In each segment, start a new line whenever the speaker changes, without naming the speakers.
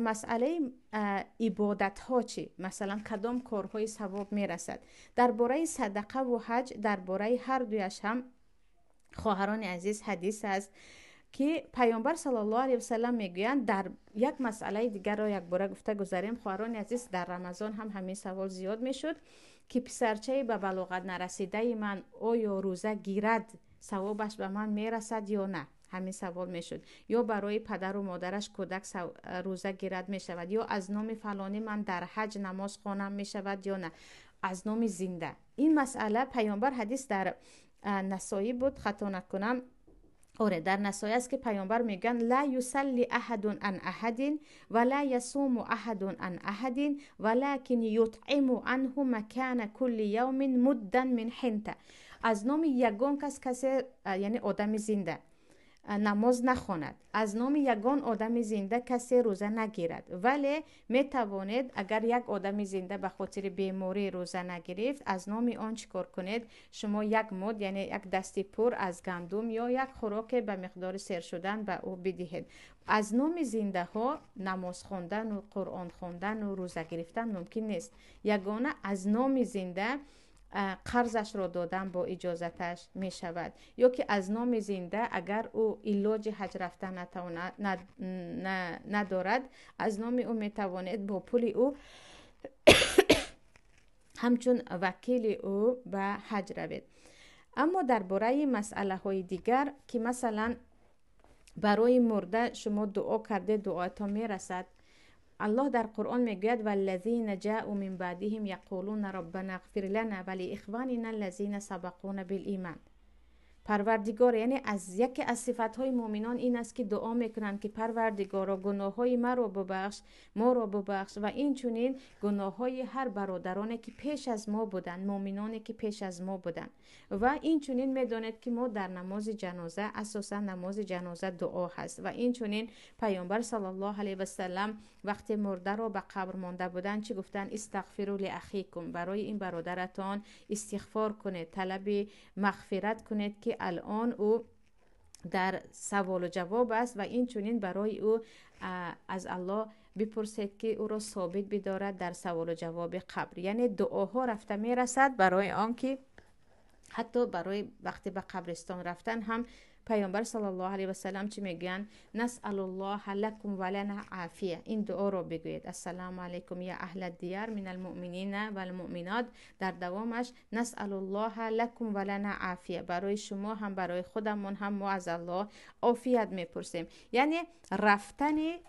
Масъалаи ибодатҳо чӣ? Масалан, кадом корҳои савоб мерасад? Дар бораи садақаву ҳаҷ, дар бораи ҳар дуяш ҳам, хоҳарони азиз, ҳадис аст, ки Паёмбар саллаллоҳу алайҳи васалам мегӯянд. Дар як масъалаи дигарро якбора гуфта гузарем, хоҳарони азиз. Дар Рамазон ҳам ҳамин савол зиёд мешуд, ки писарчаи ба балоғат нарасидаи ман оё рӯза гирад, савобаш ба ман мерасад ё на? Ҳамин савол мешуд. Ё барои падару модараш кӯдак рӯза гирад, мешавад? Ё аз номи фалонӣ ман дар ҳаҷ намоз хонам, мешавад ё на? Аз номи зинда. Ин масъала Паёмбар, ҳадис дар Насоӣ буд, хато накунам, оре, дар Насоӣ аст, ки Паёмбар мегӯянд: لا يصلي أحد عن أحد ولا يصوم أحد عن أحد ولكن يطعم عنه مكان كل يوم مدا من حنطة. Аз номи ягон кас касе, яъне одами зинда, намоз нахонад, аз номи ягон одами зинда касе рӯза нагирад, вале метавонед, агар як одами зинда ба хотири беморӣ рӯза нагирифт, аз номи он чӣ кор кунед? Шумо як муд, яъне як дасти пур аз гандум ё як хӯроке ба миқдори сер шудан ба ӯ бидиҳед. Аз номи зиндаҳо намоз хондану Қуръон хондану рӯза гирифтан мумкин нест. Ягона аз номи зинда қарзашро додан бо иҷозаташ мешавад, ё ки аз номи зинда, агар ӯ илоҷи ҳаҷ рафтан надорад, аз номи ӯ метавонед бо пули ӯ ҳамчун вакили ӯ ба ҳаҷ равед. Аммо дар бораи масъалаҳои дигар, ки масалан барои мурда шумо дуо карде, дуоятон мерасад, Аллоҳ дар Қуръон мегӯяд: والذين جاءوا من بعدهم يقولون ربنا اغفر لنا ولإخواننا الذين سبقونا بالإيمان. Парвардигор, яъне аз яке аз сифатҳои муъминон ин аст, ки дуо мекунанд, ки Парвардигоро, гуноҳҳои маро бубахш, моро бубахш ва инчунин гуноҳҳои ҳар бародароне, ки пеш аз мо буданд, муъминоне, ки пеш аз мо буданд. Ва инчунин медонед, ки мо дар намози ҷаноза, асосан намози ҷаноза дуо ҳаст. Ва инчунин Паёмбар саллаллоҳу алайҳи васалам вақте мурдаро ба қабр монда буданд, чӣ гуфтанд? استغفروا لأخيكم, барои ин бародаратон истиғфор кунед, талаби мағфират кунед, ки алон ӯ дар саволу ҷавоб аст, ва инчунин барои ӯ аз Аллоҳ бипурсед, ки ӯро собит бидорад дар саволу ҷавоби қабр. Яъне дуоҳо рафта мерасад, барои он ки ҳатто барои вақте ба қабристон рафтан ҳам Паёмбар саллаллоҳу алайҳи васалам чӣ мегӯянд? نسأل الله لكم ولنا العافية. Ин дуоро бигӯед: السلام عليكم يا أهل الديار من المؤمنين والمؤمنات. Дар давомаш: نسأل الله لكم ولنا العافية. Барои шумо ҳам, барои худамон ҳам мо аз Аллоҳ офият мепурсем. Яъне рафтани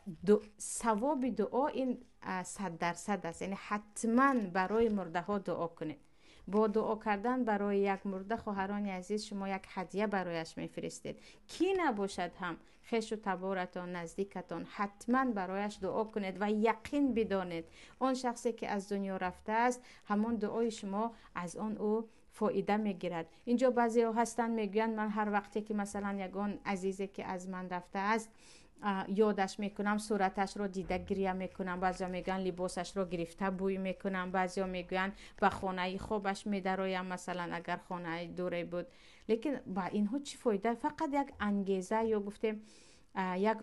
савоби дуо ин 100% аст. Яъне ҳатман барои мурдаҳо дуо кунед. Бо дуо кардан барои як мурда, хоҳарони азиз, шумо як ҳадя барояш мефиристед. Кӣ набошад ҳам, хешу таборатон, наздикатон, ҳатман барояш дуо кунед ва яқин бидонед, он шахсе, ки аз дунё рафтааст, ҳамон дуои шумо, аз он ӯ фоида мегирад. Инҷо баъзеҳо ҳастанд, мегӯянд: ман ҳар вақте ки масалан ягон азизе, ки аз ман рафтааст, ёдаш мекунам, сураташро дида гиря мекунам. Баъзеҳо мегӯянд, либосашро гирифта бӯй мекунам. Баъзеҳо мегӯянд, ба хонаи хобаш медароям, масалан, агар хонаи дуре буд. Лекин ба инҳо чӣ фоида? Фақат як ангеза ё гуфтем як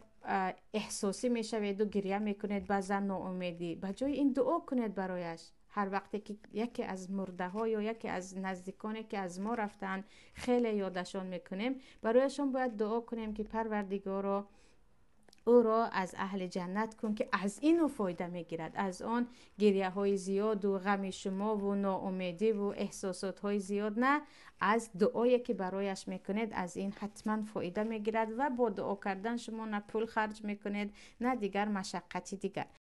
эҳсосӣ мешаведу гиря мекунед, баъзан ноумедӣ. Ба ҷои ин дуо кунед барояш. Ҳар вақте ки яке аз мурдаҳо ё яке аз наздиконе, ки аз мо рафтаанд, хеле ёдашон мекунем, барояшон бояд дуо кунем, ки Парвардигоро, ӯро аз аҳли ҷаннат кун, ки аз ин ӯ фоида мегирад. Аз он гиряҳои зиёду ғами шумову ноумедиву эҳсосотҳои зиёд на, аз дуое, ки барояш мекунед, аз ин ҳатман фоида мегирад. Ва бо дуо кардан шумо на пул харҷ мекунед, на дигар машаққати дигар.